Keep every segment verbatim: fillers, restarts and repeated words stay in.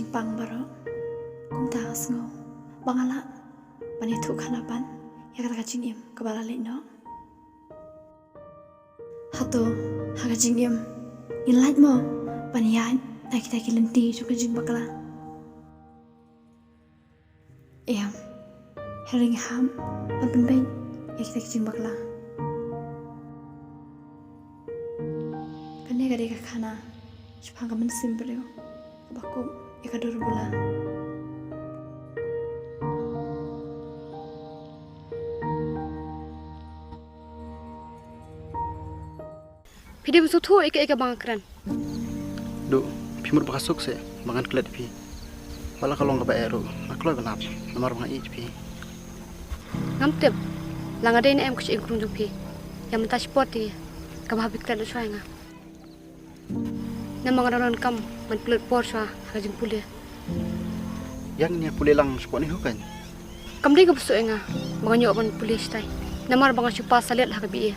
Pang baroh. Kumta nga sngew ba nga lah ban ïathuh khana pat ïa kata ka jingim kaba la leit noh. Hato ha ka jingim ngin lah mo ban ïaid na kita ki lynti jong ka jingbakla? Em, hynrei ngi hap ban pynbeit ïa kita ki jingbakla. Kane ka dei ka khana shaphang ka mynsiem briew kaba kup ïa ka dur bula. Phi dei ban sngewthuh ïa kaei kaba nga kren. Duh, phi mut ba ka suk seh ba ngan klet ïa phi. Wat la ka long kaba eh ruh nga kloi ban ap namar ba nga ïeit ïa phi. Ngam tip la nga dei ne em ka shyieng krung jong phi. Ïa mynta shipor te kaba hap phi klet lut shuwa ïa nga. Namar nga dang donkam ban pynlut por shuwa ha ka jingpule. Ïa ngin ïa pule lang shapoh ne hooid? Kam dei kaba suk ïa nga ba ngan ïoh ban pule shatai namar ba nga shu pass salet ha ka B A.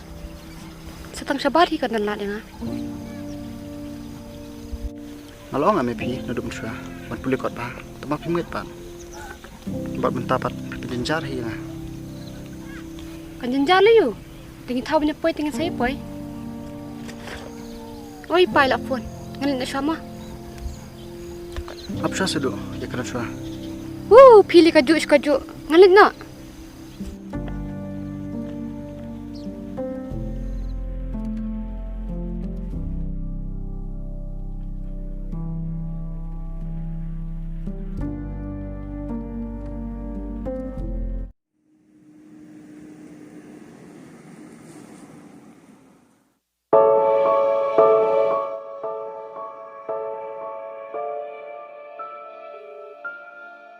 Sa tang shabar hi ka dang lad ïa nga. Nga la ong ïa me phi naduh mynshuwa ban pule kot bha, tangba phim ngeit pat. Bad mynta pat phi pynjynjar hi ïa nga. Kan jynjar lei ïa u. Te ngi thaw ban ïa poi te ngin sa ïa poi. Oi, pa i la phone. Ngan leit noh shuwa ma. Ap shuwa seh duh, ïa kren shuwa. Woo, phi lei kajuh shi kajuh. Ngan leit noh.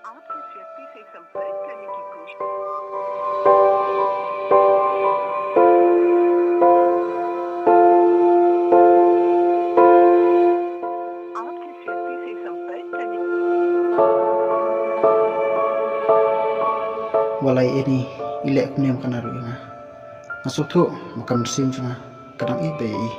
आप जिस व्यक्ति से संपर्क करने की कोशिश आप जिस व्यक्ति से संपर्क करने Walai ini, i leh kumne ym kane ruh ïa nga. Nga sngewthuh ba ka mynsiem jong nga ka dang ïeit bha ïa i.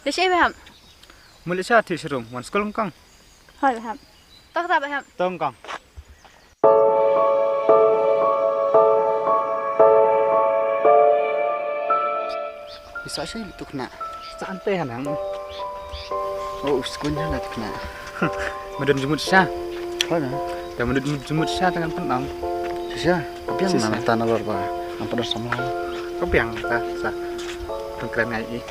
Te shaei ba hap? Mut leit sha thiah sharum, wan skul kong. Hooid ba hap. To kata ba hap. To kong. Isa shaei tu khynnah. Sa ante hanang. Oh, u skun hana tu khynnah. Madon jumut sha. Hooid na. Te madon jumut sha te ngan pynang. Shisha, ka biang na mynta nalor ba ngan pyndonkam samla. Ka biang ta sa. Pynkreh ngai i.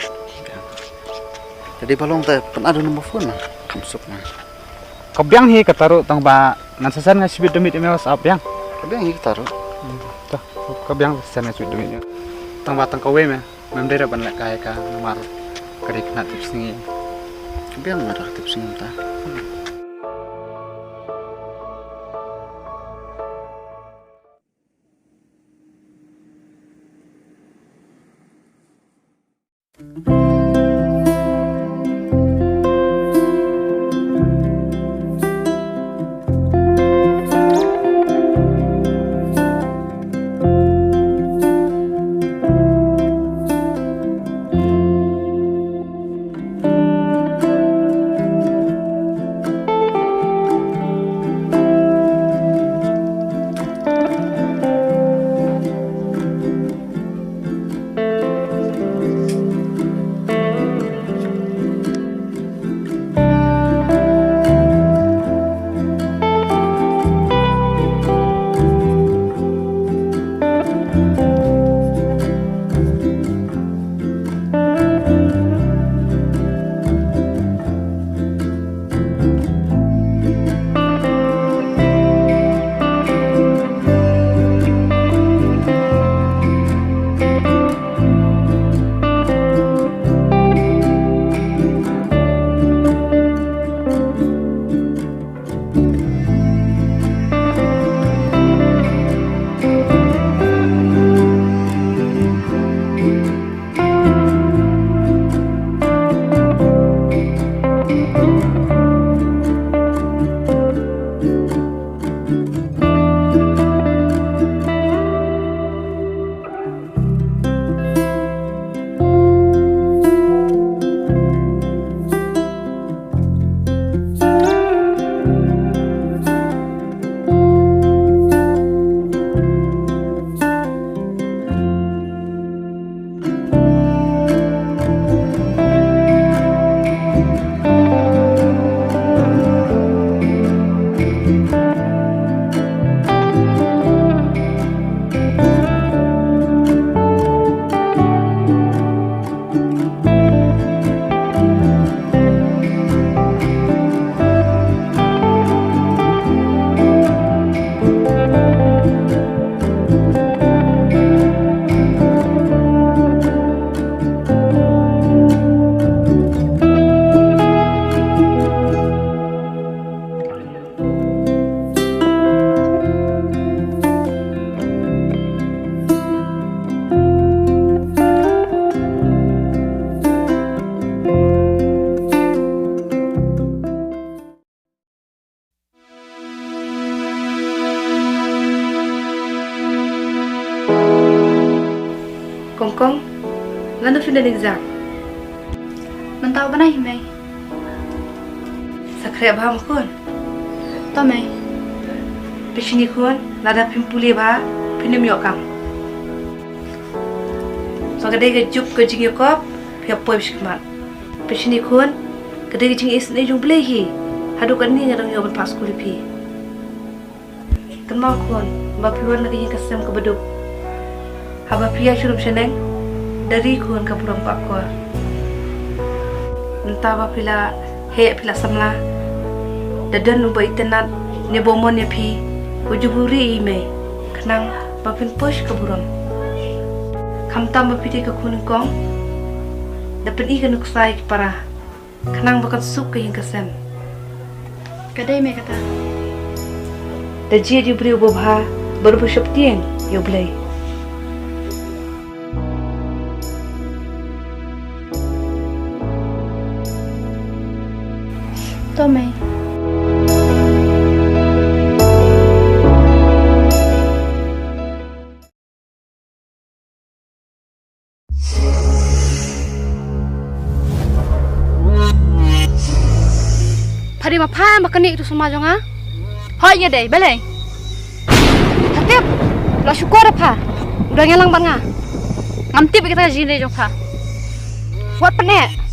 Jadi ba long te pynadu number phone na. Kham suk na. Ka biang hi kata ruh tangba ngan sa send nga shibit da miet email sa biang. Ka biang hi kata ruh. Hmm, ta, ka biang sa send nga shibit da miet email. Tangba tang kawei me. Mem dei ruh ban lehkai ïa ka namar ka dei khynnah tipsngi. Ka biang nga da ka tipsngi mynta. Kong, lano phin da exam? Mynta u bnai hi mei. Sa khreh bha ma khun. To mei. Phi shini khun, lada phim pule bha, phin ym ïoh kam. Ba ka dei ka juk ka jingïakop, phi ïa poi shakhmat. Phi shini khun, ka dei ka jingisynei jong U Blei hi. Haduh katne nga dang ïoh ban phah skul ïa phi. Kynmaw khun, ba phi wan na ka ïing ka sem kaba duk. Haba phi ïaid sha rum sha neng, da ri khun ka burom ka akor. Mynta ba phi la heh phi la samla, da don uba itynnad ne ba u mon ïa phi, u ju buhrieh ïa i mei, khnang ba phin poi sha ka burom. Khamtam ba phi dei ka khun nyngkong, da pyni ka nuksa ïa ki para. Khnang ba kan suk ka ïing ka sem. Ka dei mei kata? Da jied ïa u briew uba bha bad uba sheptieng ïa U Blei. To mei. Pha dei ma pha em ba kane ka tu sma jong nga? Hooid nga dei, balei? Pha tip, la shukor pha. U dang ïalang bad nga. Ngam tip ïa kata ka jingïadei jong pha. Wat pyneh.